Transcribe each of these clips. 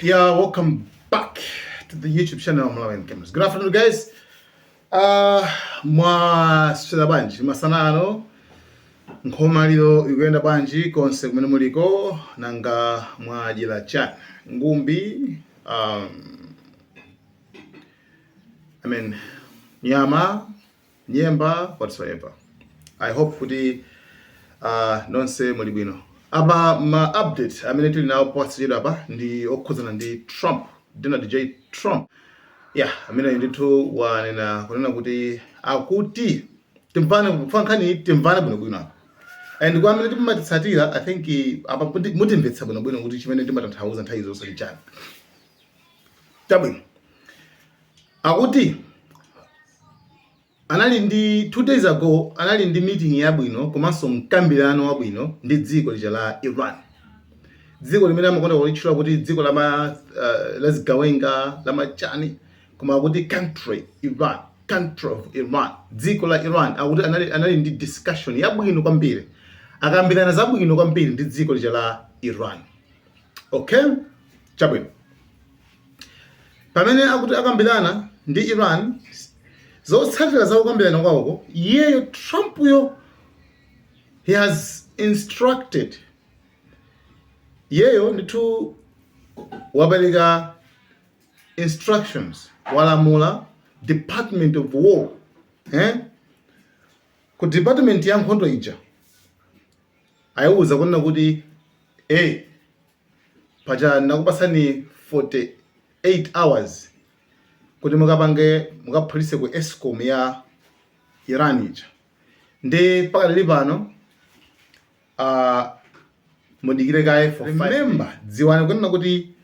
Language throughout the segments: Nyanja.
Yeah, welcome back to the YouTube channel Malawian Cameras. Good afternoon, guys. Mwaswera bwanji masana ano, nkhomaliro ikuyenda bwanji konse kumene muliko? Nanga mwadyera chani? Ngumbi, I mean, nyama, nyemba, whatsoever. I hope kuti nonse muli bwino. Apa ma update amene tili nawo posachedwa apa ndi okhudzana ndi Trump, Donald J Trump. Yeah, amene ndithu wanena kunena kuti, akuti timvane kufa nkhani, timvane bwinobwino apa. And kwa amene timatitsatira, I think apa mutimvetsa bwinobwino kuti chimene timatanthauza nthawi zonse ndi chani. Chabwino, akuti anali ndi 2 days ago anali ndi meeting yabwino komanso mkambirano wabwino ndi dziko lija la Iran, dziko limene amakonda kulitchula kuti dziko la zigawenga, la machani, koma akuti country Iran, country of Iran, dziko la Iran. Akuti anali ndi discussion yabwino kwambiri, akambirana zabwino kwambiri ndi dziko lija la Iran. Okay, chabwino. Pamene akuti akambirana ndi Iran, zotsatira za kukambirana kwawoko, iyeyo Trumpyo, he has instructed, iyeyo ndithu wapereka instructions, walamula Department of War, eh? Ku department ya nkhondo ija ayiwuza kunena kuti, "Hey, paja nakupasani 48 hours kuti mukapange, mukaphulitse ku Escom ya Iran ija. Ndi pakadali pano mudikire kaye for." Remember, dziwani kunena kuti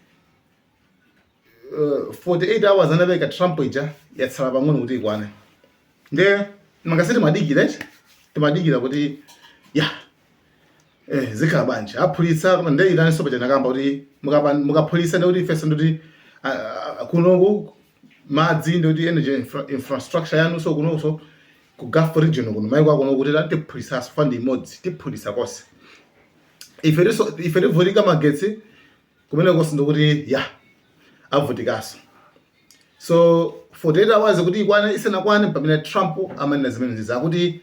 48 hours anapereka Trump ija yatsala pang'ono kuti ikwane. Nde mangasi timadikira eti, timadikira kuti ya zikhala bwanji, aphulitsa. Koma nde Iran so paja nakamba kuti mukaphulitsa, ndikuti ifenso ndikuti kunoku madzi, ndikuti energy infrastructure yanu. So kunoso ku Gulf region kuno, maiko akuno, kuti tiphulitsaso fund imodzi, tiphulitsa konse. Ife tiso ife tivutika magetsi kumene konse, ndikuti ya avutikaso. So 48 hours kuti ikwane isanakwane, pamene Trump amanena zimenezi, akuti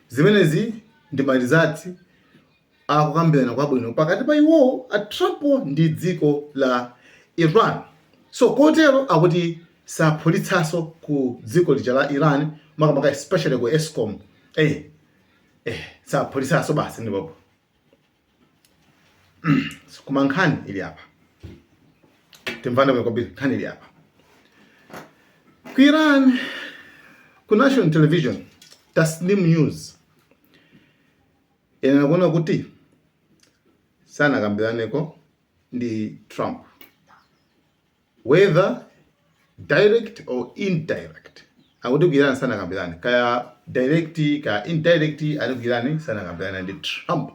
zimenezi ndi ma results akukambirana kwabwino pakati pa iwowo a Trump ndi dziko la Iran. So kotero akuti saphulitsanso ku dziko lija la Iran, makamaka especially ku Escom. Saphulitsanso basi. Ndipo koma nkhani ili apa, timvane bwino kwambiri. Nkhani ili apa, ku Iran, ku national television Tasnim News ena kuona kuti sanakambiraneko ndi Trump, whether direct or indirect. Akuti ku Iran sanakambirane, kaya direct kaya indirect, ali ku Iran sanakambirane ndi Trump,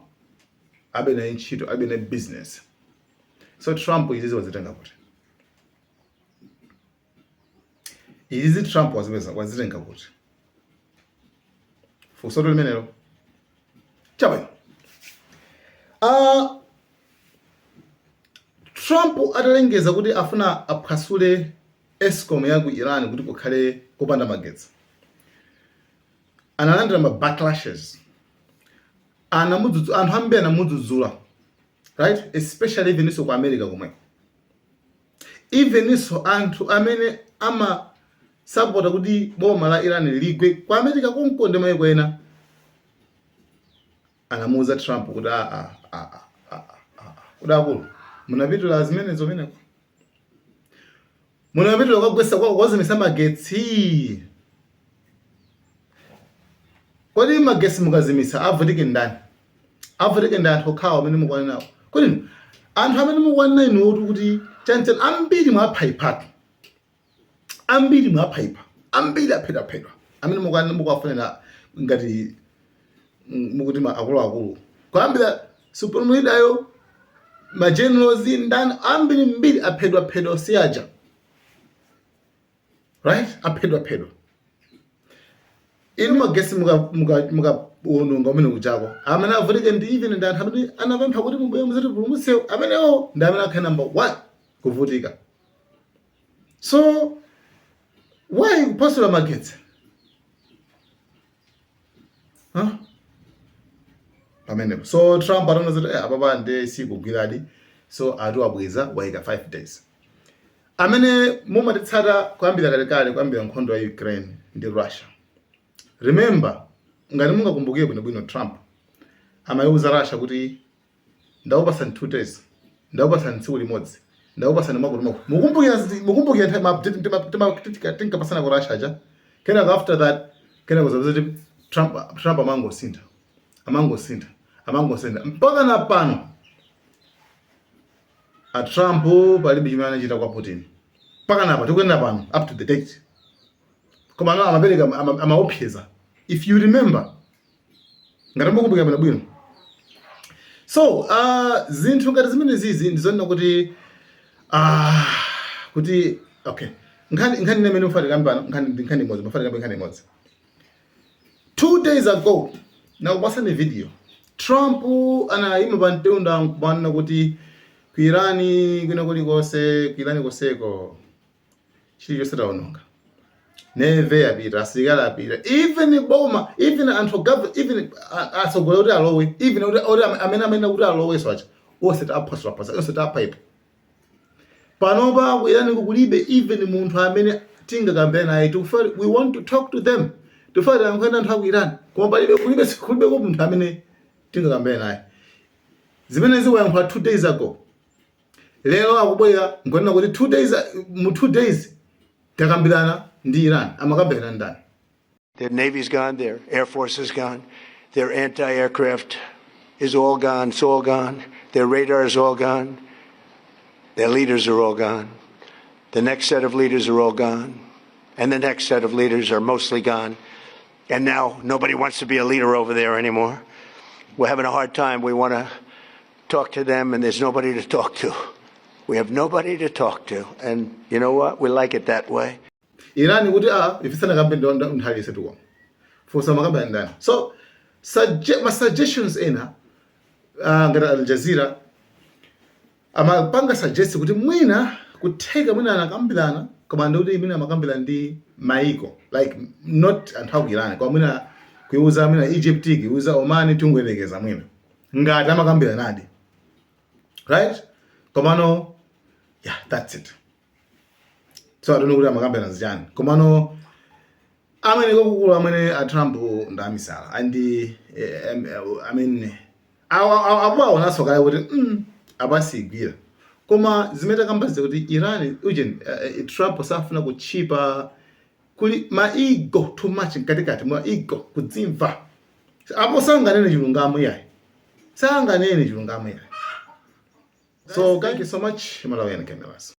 abe naye ntchito, abe naye business. So Trump izizi wazitenga kuti? Izizi Trump wazipeza, wazitenga kuti? Funso limenelo. Chabwino, Trump atalengeza kuti afuna aphwasule Escom ya ku Iran kuti kukhale kupanda magetsi, analandira ma backlashes. Anthu ambiri anamudzudzula, right? Especially even iso ku America komweko, even iso anthu amene amasapota kuti boma la Iran ligwe ku America konko ndi mayiko ena anamuuza Trump kuti, "A a a a a a, kuti akulu, munapitula zimenezo meneko, munapitula kukagwesa kwa kwazimisa magetsi. Kodi magetsi mukazimisa avutike ndani? Avutike ndi anthu okhawa amene mukwana nawo. Kodi anthu amene mukwana inutu kuti chanchani? Ambiri mwaphayiphatu, ambiri mwaphayipha, ambiri aphedwaphedwa amene mukwana mukuwafunira ngati mukuti ma akuluakulu, kuyambira supreme leader yo, ma generals, ndani, ambiri mbiri aphedwaphedwa siaja, right? Aphedwaphedwa. Inu magesi mukaononga umene kuchako, amene avutike ndi even ndi anthu amene anapempha kuti mubwere muzatipulumutsewo. Amenewo ndi amene akhale number one kuvutikaso. Kuvutika. So why kupasula magetsi, huh? Pamenepo so Trump ataona zoti apapa nde sikugwiradi, so ati wabweza, wayika 5 days. Amene mumatitsata kuyambira kalekale, kuyambira nkhondo ya Ukraine ndi Russia, remember, ngati mungakumbukire bwinobwino, Trump amayiuza Russia kuti ndakupasani 2 days, ndakupasani tsiku limodzi, ndakupasani mwakuti mwakuti. Mukumbukira nthawi ma update tinkapasana ku Russia ja? Kenako after that, kenako zapeza kuti Trump amangosintha, amangosintha, amangosintha mpaka na pano. A Trump palibe chimene anachita kwa Putin mpaka napa tikuyenda pano, up to the date. Koma ano amapereka, amaopseza, if you remember, ngati mukumbukira bwino bwino. So zinthu ngati zimene zizi ndizonena kuti kuti okay, nkhani imene mufatika pano, nkhani ndi nkhani imodzi, mufatika nkhani imodzi. 2 days ago nakupasani video, Trump anayima pa mtunda nkumanena kuti ku Irani kwina kulikonse, ku Irani koseko, chilichonse taononga, navy yapita, asilikali apita, even boma, even anthu even atsogoleri kuti alowe, even kuti amene kuti alowe so acha onse taphwasulaphwasa, onse tapha. Panopa ku Irani kulibe even munthu amene tingakambe naye. We want to talk to them, tifuna tiyankhule anthu aku Iran, koma palibe, kulibeko munthu amene tingakambe naye. Zimene zikuyankhula 2 days ago, lero akubwera nkunena kuti 2 days, mu 2 days takambirana ndi Iran. Amakambirana ndani? Their Navy's gone, their Air Force is gone, their anti aircraft is all gone, it's all gone, their radar is all gone, their leaders are all gone. The next set of leaders are all gone, and the next set of leaders are mostly gone. And now nobody wants to be a leader over there anymore. We're having a hard time. We want to talk to them, and there's nobody to talk to. We have nobody to talk to. And you know what? We like it that way. Iran kuti a ife sanakambe nthawi yonse tuko fusa makamba ndani? So ma suggestions ena, ngati Al Jazeera amapanga suggest kuti mwina kutheka mwina anakambirana, koma ndikuti mwina amakambirana ndi maiko, like not anthu aku Iran, koma mwina kuiuza mwina Egypt, kuiuza Oman, tingoyerekeza mwina ngati amakambiranadi, right? Komano yeah, that's it. So I don't know kuti amakambirana zichani, komano amene kokukulu amene a Trump ndi amisala and I mean, apo aonanso kale kuti apasigwira. Koma zimene takambaziza kuti Iran ujeni, Trump safuna kuchipa, kuli ma ego too much mkatikati mwa ego, kudzimva. Apo sanganene chilungamo yayi, sanganene chilungamo yayi. So thank you so much, Malawian Cameras.